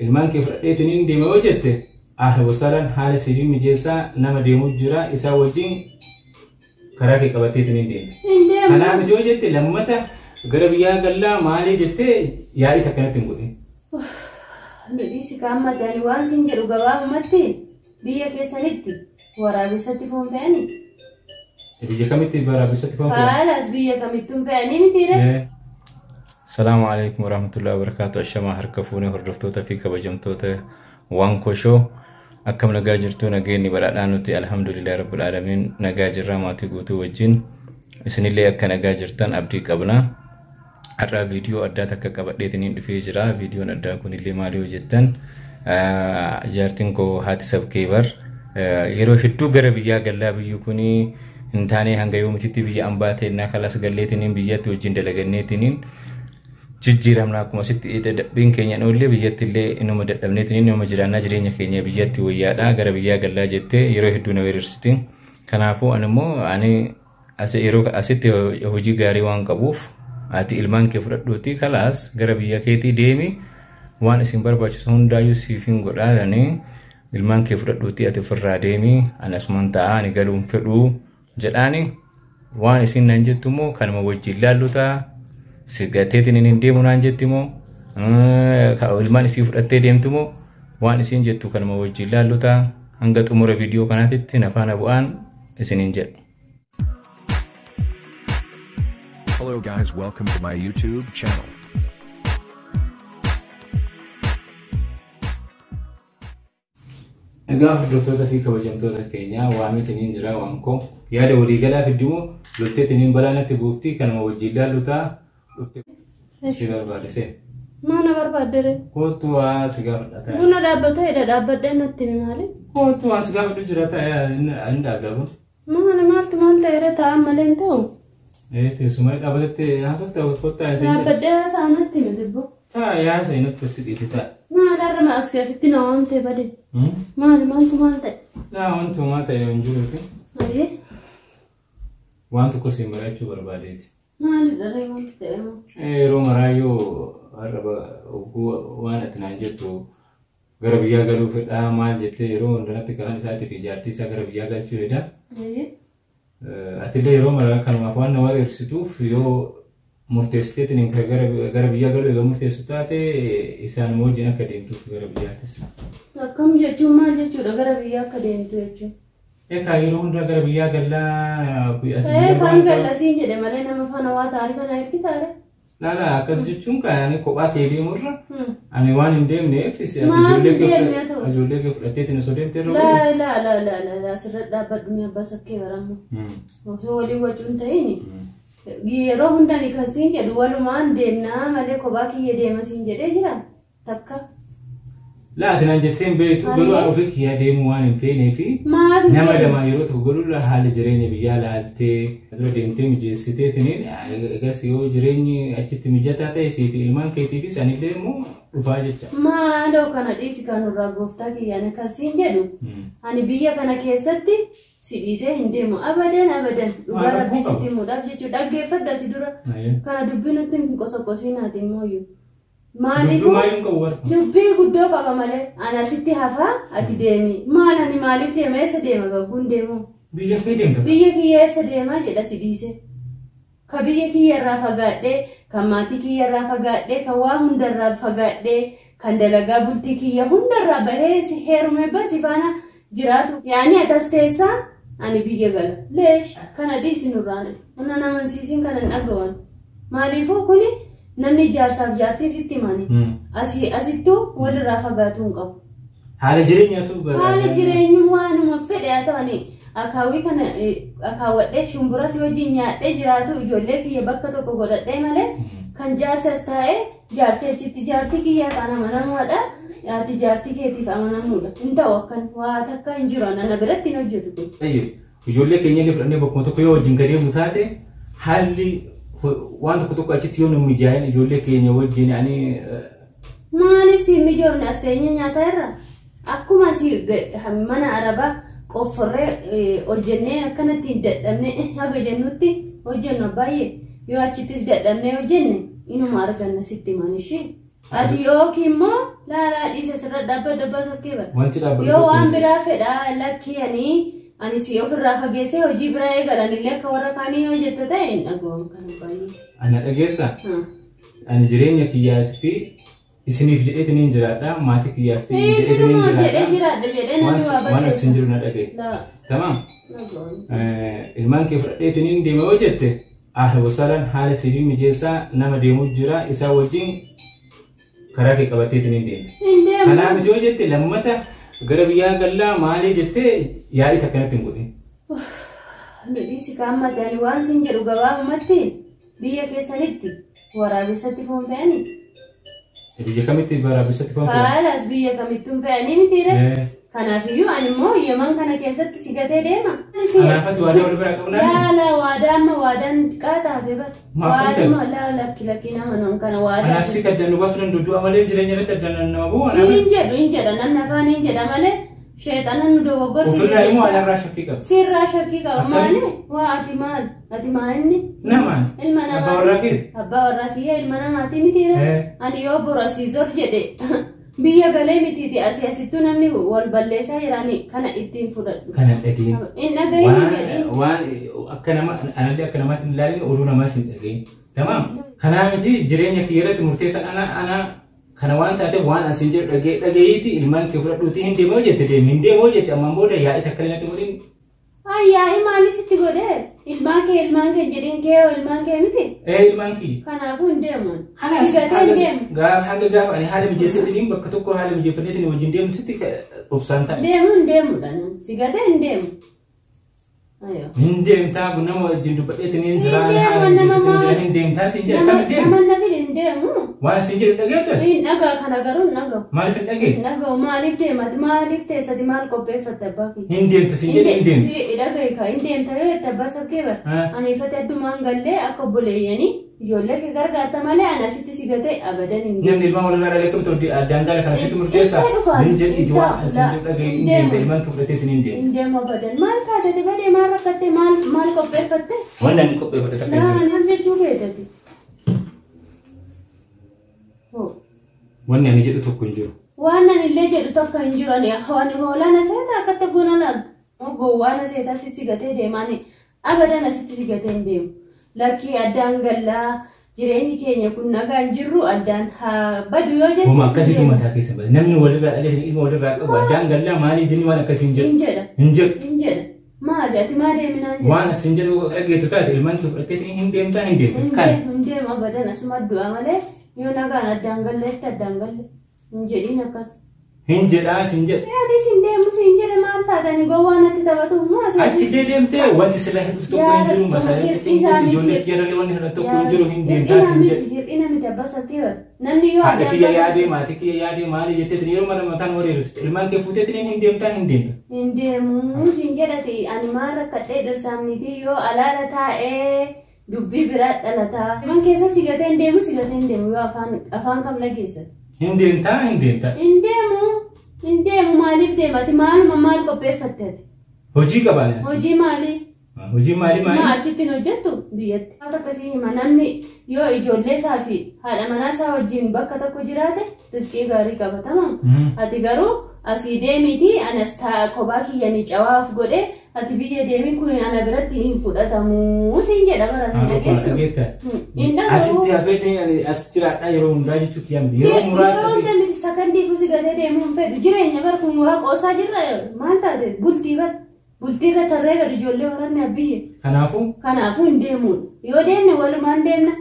Ilmaan kee fudhadheetiin deema yoo jette ahla wasaalaan haala siifii mijeessaa nama deemuu jira isaa wajjin karaa kee qabatteetiin deemta. Hin deemu. Kanaa miti yoo jette lammata gara biyyaa gallaa maalii jettee yaa'ii takkanatti hin godhin. Nu dhiisi kaammate ani waan siin jedhu gabaabumatti biyya keessanitti waraabessatti foon fe'anii. Biyya kamitti waraabessatti foon fe'an? Haalaas biyya kamittuu fe'anii mitiire. Salaamu alaikum warahmatullahi wabarakatuh. Ashamaa harka fuunee hordoftoota fi kabajamtoota waan koshoo akkam nagaa jirtu nageenyi badhaadhaa nuti alhamdulillahi rabbil aalamiin nagaa jirra maatii guutuu wajjin isinillee akka nagaa jirtan abdii qabna. Har'a viidiyoo addaa takka qabadheetiniin dhufee jira. Viidiyoon addaa kunillee maali yoo jettan jaartiin koo haati sabkeebar yeroo hedduu gara biyyaa gallaa biyyi kuni hin taane hanga yoomititti biyya ambaa teennaa kalas galleetiniin biyyatti wajjin dalaganneetiniin jijjiiramna akkuma asitti dadhabbiin keenya oollee biyyatti illee inuma dadhabneetiniin inuma jiraannaa jireenya keenya biyyatti wayyaadha gara biyyaa gallaa jettee yeroo hedduu na weerarsiti. Kanaafuu ani immoo ani yeroo asitti hojii gaarii waan qabuuf ati ilmaan kee fudhadhuuti kalaas gara biyya keetii deemi waan isin barbaachisu hundaayyuu siifin godhaa jedhanii ilmaan kee fudhadhuuti ati ofirraa deemi ani asuman taa'aa ani galuun fedhuu jedhaani waan isin naan jettu immoo kanuma wajjin laallu ta'a si gateetiin hin deemu naan jetti immoo ilmaan isii fudhattee deemtu immoo waan isin jettu kanuma wajjin laallu ta'a hanga xumura viidiyoo kanaatitti na faana bu'aan isiniin jedha. Hello guys, welcome to my YouTube channel. Egaa hordoftoota fi kabajamtoota keenyaa waamitiniin jira waan koo yaada waliigalaa fiddimoo lolteetiniin balaa natti buufti kanuma wajjin laallu ta'a dhufte si barbaade seen. Maa na barbaaddere? Kootu waa si gaafadha ta'a. Buna dhaabbatoo hidha dhaabbadhee natti himi maali? Kootu waa si gaafadhu jira ta'a inni dhaabdaa kun. Maali maaltu maal ta'eera taa'an malee hin ta'u? Teessuma dhaabbatetti haasofte kottaa isin. Dhaabbadhee haasaa natti himi dibbo. Ta'a yaasa inni si dhiite ta'a. Maal har'a as keessatti na waamtee bade? Maali maaltu maal ta'e? Laa wanti homaa ta'e hin jiruuti. Ayyee Waan tokko siin mari'achuu barbaadeeti. maali dharree wanti ta'e moo? Yeroo maraayyuu har'a waan ati naan jettu gara biyyaa galuu fedhaa maal jettee yeroo hundanatti karaa isaatii fi jaartii isaa gara biyyaa galchuu fedha. Ayyee Atillee yeroo maraa kanumaaf waan na wareersituuf yoo murteessiteetiin gara biyyaa galuu egaa murteessu taate isaan wajjin akka deemtuuf gara biyyaatis. Akkam jechuun maal jechuudha gara biyyaa akka deemtu jechuun? Egaa yeroo hundaa gara biyyaa gallaa as Ee biyya kan waan ta'u. gallasiin jedhe malee nama faana waa taarifa na ergitaare. Laala akkas jechuun kan ani kophaa kee deemurra ani waan hin deemneef ati Maaf ijoollee hin kee deemne ta'u? ijoollee kee fudhatteetiin osoo deemte irra godhu. Laa laa laa laa laa laa asirra dhaabbadhu mi abbaa sakkee baramma. Osoo waliin wacuun ta'in yeroo hundani kan siin jedhu walumaan deemnaa malee kophaa kiyya deema siin jedhee jira takka. Laa ati naan jettee hin beektu garuu ani ofii kiyyaa deemuu waan hin feenee fi Maaf hin nama feene? lama yeroo tokko godhurra haala jireenya biyyaa laaltee dura deemtee mijeessiteetiniin egas yoo jireenyi achitti mijataa ta'e siif ilmaan keetiifis anillee immoo dhufaa jecha. Maaloo kana dhiisi kan nurraa gooftaa kiyyaan akkasiin jedhu ani biyya kana keessatti si dhiisee hin deemu abadan abadan dhugaa Maal rakkoo rabbii qaba? sitti himuudhaaf jechuudha dhaggeeffadhu ati dura kana dubbii nutti hin qosoqosiinaati immooyyuu. Dubbii Maaliifuu maayyuu hin qabu warra. dubbii guddoo qaba malee ani asitti hafaa ati deemi maal ani maaliif deema eessa deema gagguun deemu Biyya kee deemta. biyya kiyya eessa deemaa jedha si dhiise. Ka biyya kiyya irraa fagaadhee, kan maatii kiyya irraa fagaadhee, kan waa hunda irraa fagaadhee, kan dalagaa bultii kiyya hunda irraa bahee si heerume basi faana jiraatu. Yaani atas teessaa ani biyya gala. Leesh kana dhiisi nurraan. Una namansiisiin kana hin dhagawan. Maaliifuu kuni namni jaarsaaf jaartii sitti himani. Asii asittuu walirraa fagaatuu hin qabu. Haala jireenyaatu bara. Haala jireenyummaa waanuma fedhe haa ta'ani akaawwii kana akaawwadhee shumbura si wajjin nyaadhee jiraatu ijoollee kiyya bakka tokko godhadhee malee kan jaarsas taa'ee jaartii achitti jaartii kiyyaaf an amanamuudha. Ati jaartii keetiif amanamuudha. Hin ta'u akkan waa takka hin jiru ana biratti hin hojjetu kun. Ijoollee keenya illee fudhannee bakkuma tokko yoo wajjin gadi taate haalli waan tokko tokko achitti yoo nu mijaa'in ijoollee keenya wajjin ani Maaliif siin mijoofne as teenyee nyaataa irra? Akkuma asii mana arabaa qofforree hojjennee akkanatti hin dadhabne haga jennutti hojjennu baay'ee yoo achittis dadhabnee hojjenne inuma arganna sitti himan ishee. Ati yookiin immoo laalaa dhiise sirra dhaabbadhu abbaa sabkee bara. Wanti dhaabbatu Yoo tokko waan hin jiru. biraa fedhaa lakkii ani si ofirraa fageessee hojii biraa eegalan illee akka warra kaanii yoo jette ta'e hin dhaga'u kana baay'ee. Ana dhageessaa? Ani jireenya kiyyaatii fi isiniif jedheetiin hin jiraadha. Maatii kiyyaaf jedheetiin hin Isinumaa jedhee jiraadha. jiraadha jedhee namni waa Waan balleessa. asin jiru na dhagaye. Laa Tamaam. dhaga'u. Ilmaan kee fudhadheetiin hin deema yoo jette haala wasaalaan haala siifii mijeessaa nama deemuu jira isaa wajjin karaa kee qabatteetiin hin deemte. Hin deemu. Kanaa miti yoo jette lammata gara biyyaa gallaa maalii jettee yaa'ii takkanatti hin godhin. Dhiisi kaammate ani waan sin jedhu gabaabumatti biyya keessanitti waraabessatti foon fe'anii. Biyya kamitti waraabessatti foon fe'an? Haalaas biyya kamittuu fe'anii mitiire. Kanaafiyyuu ani immoo Yaman kana keessatti si gatee deema. Kanaafatti waadaa wal biraa qabnaa? Yaala waadaa amma waadaan qaaxaafe bara. Maaf Waaduma laa lakki lakki nama noon kana waadaa. Anaaf si kaddan nu baasuu danda'u du'a malee jireenya irratti addaan nama bu'u anaaf. Hin jedhu hin jedha namni afaan hin jedha malee sheexana nu dogoggorsiisa. Ofirraa immoo anarraa shakkii qaba. Sirraa shakkii qaba maali? Akkamitti? Waa ati maal? Ati maal inni? Namaan. Ilma Abbaa namaati. warraa keeti. Abbaa warraa kiyya ilma namaati mitiire. Ani yoo bor asii zor jedhe biyya galee mitiiti asii asittuu namni wal balleessaa jiraani kana ittiin fudhadhu. Kana dhageen. Hin dhagahin hin jedhin. Waan akka nama anallee akka namaatti hin ilaalin oduu namaas hin dhagahin. Tamaam. Kanaa miti jireenya kiyya irratti murteessan ana ana kana waan taateef waan asiin jedhu dhagayeeti ilmaan kee fudhadhuutii hin deemoo jette deemi hin deemoo jette ammaan booda yaa'ii takka illee natti godhin. Yaa'ii maali sitti godhee? Ilmaan kee ilmaan kee jedhin kee ilmaan kee miti? Ilmaan kiyya. Kanaafuu hin deemu. Halas Si gatee hin deemu. hanga gaafa ani haala mijeesseetiin bakka tokko haala mijeeffanneetiin wajjin deemtutti obsaan ta'a. Deemu hin deemudha. Si gatee hin deemu. Ayyo. Hin deemtaa nama wajjin dubbadheetiin hin jira Hin haala deemu, nama mijeesseetiin jira maal- hin deemtaa siin jedha Nama kam deemu. nama na fide hin deemu. Waan siin jedhu dhageettu Hin dhagaa kana garuu hin dhaga'u. maaliif hin dhagee? Hin dhaga'u maaliif deemati maaliif teessati maal qopheeffatte abbaa kiyya? Hin deemta siin jedhe hin deemtu. Si dhaga'i ka hin deemta yoo jette abbaa sabkee bara. Ani ifate addumaan gallee akka obboleeyyanii ijoollee kee gargaarta malee ani asitti si gatee abadan hin deemu. Namni ilmaan walirraa dhalee akkamitti odii addaan gaala kana sitti murteessa. Hin fedhu Zin jedhi hin waan ta'u, siin jedhu dhaga'i hin hin deemta deemu. ilmaan kee fudhateetiin hin deemtu. Hin deemu abadan maal taatete badee maal rakkatte maal maal qopheeffatte? Waan ani qopheeffadhe takka hin jiru. Naa maal jechuu feetati? Hoo. Wanni ani jedhu tokko hin jiru. Waan ani illee jedhu tokko hin jiru ani hoolaan aseeta akkatti goona laaltu. Gowwaan aseeta asitti gatee deemaani abadan asitti si gatee hin deemu. Lakkii addaan gallaa jireenyi keenya kun nagaan jirru addaan haa badu yoo jette. Homa akkasiitu mataa keessa bada. Namni walirraa dhalee ilma walirraa qabu addaan gallaa maalii jenni waan akkasii hin jedhu. Hin jedha. Hin jedhu. Hin jedha. Maali ati maa deeminaan jedha. Waan asin jedhu dhageettu taate ilmaan kee fudhatteetiin hin deemtaa hin deemtu. Hin Kana. deemu hin deemu abadan asuma du'a malee yoo nagaan addaan galleetti addaan galle hin jedhiin akkas. Hin jedhaa sin jedhu. Anis hin deemu siin jedhe maal taatani gowwaa natti taphatuuf moo asii Achillee deemtee wanti sirraa hir'isu tokko hin jiru masaalee ijoollee kiyyarrallee wanni hir'atu tokko hin jiru hin deemtaa sin jedhu. Hir'ina miti abbaa sabkee bara. Namni yoo Haadha kiyya yaadee maatii kiyya yaadee maali jetteetiin yeroo mara mataan wareeriste ilmaan kee fuuteetiin hin deemtaa hin deemta. Hin deemu siin jedhati ani maal rakkadhee dhirsaamnitii yoo alaala taa'ee dubbii biraa dhalataa. Man keessa si gatee hin deemu si gatee hin deemu yoo afaan kam dhageessate. Hin deemtaa hin deemta. Hin deemu hin deemu maaliif deemati maaluma maal qopheeffatte ati? Hojii qabaani asii. Hojii maalii? Hojii maali Maa maali? achitti hin hojjettu biyyatti. Waan akkasii hima namni yoo ijoollee isaa fi haadha manaa isaa wajjin bakka tokko jiraate riskii gaarii qaba tamam. Ati garuu asii deemiitii anas taa kophaa kiyya ni cawaaf godhe ati biyya deemii kun ana biratti hin fudhatamu siin jedha bara hin dhageessu. Hin dhaga'u. Asitti hafeetiin ani as jiraadha yeroo hundaa jechuu kiyya miti. Yeroo muraasa Yeroo hunda miti sakandiifuu si gatee deemuu hin fedhu jireenya bara kun waa qoosaa jirra maal taate bultii bara bultii irra tarree gad ijoollee horanne abbiyye. Kanaafuu Kanaafuu hin deemuudha. Yoo deemne walumaan deemna.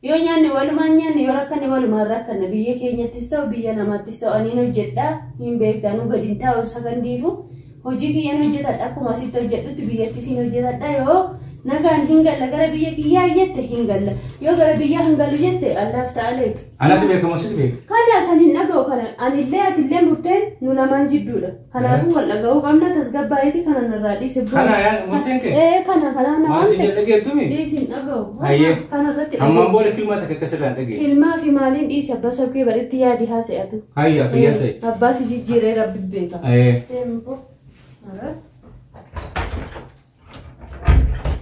Yoo nyaanne walumaan nyaanne yoo rakkanne walumaan rakkanne biyya keenyattis ta'u biyya namaattis ta'u aniin hojjedhaa hin beektanuu gadi hin taa'u sakandiifu hojii kiyyan hojjetadha akkuma asitti hojjedhutti biyyattis hin hojjetadha yoo nagaan hin galla gara biyya kiyyaa jette hin galla yoo gara biyyaa hin galu jette allaaf ta'aleetu. Anatu beekamu situ beeka. Kana san hin dhaga'u kana anillee atillee murteen nu lamaan jidduudha. Kanaafuu wal dhaga'uu qabna tasgabbaa'eeti kana narraa dhiise. Kana yaa murteen kee? Kana kana na Waan si jedhu dhageettumi? Dhiisi hin dhaga'u. Hayyee. Kana irratti Ammaan booda kilmaa takka akkasirraa hin dhageessu. Kilmaa fi maaliin dhiisi abbaa sabkee baritti yaadi haasa'atu. Hayyaa fayyaa ta'e. Abbaa si jijjiiree rabbi beeka. Hayyee. Deemu. Ara.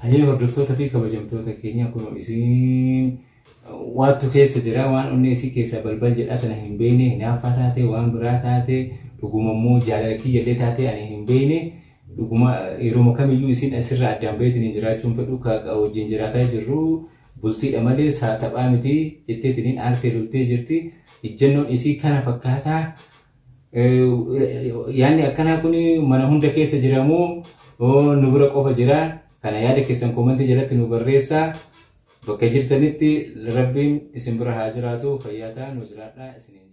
Hayyee hordoftoota fi kabajamtoota keenya kun isin Waattu keessa jira, waan onnee isii keessa balbal jedhaa tana hin beekne. Hinaaffaa taate, waan biraa taate, dhuguma immoo jaalala kiyyallee taate, ani hin beekne. Dhuguma yeroo kamiyyuu isin asirraa addaan baheetiin jiraachuun fedhu, wajjin jiraataa jirru bultiidha malee taphaa miti jetteetiin aartee loltee jirti. Ijjannoon isii kana fakkaataa. Yaanni akkanaa kun mana hunda keessa jiramoo nu bira qofa jira? Kana yaada keessan koomantii jalatti nu barreessaa. Bakka jirtanitti Rabbiin isin bira haa jiraatu. Fayyaa ta'aa, nu jiraadhaa isiniin.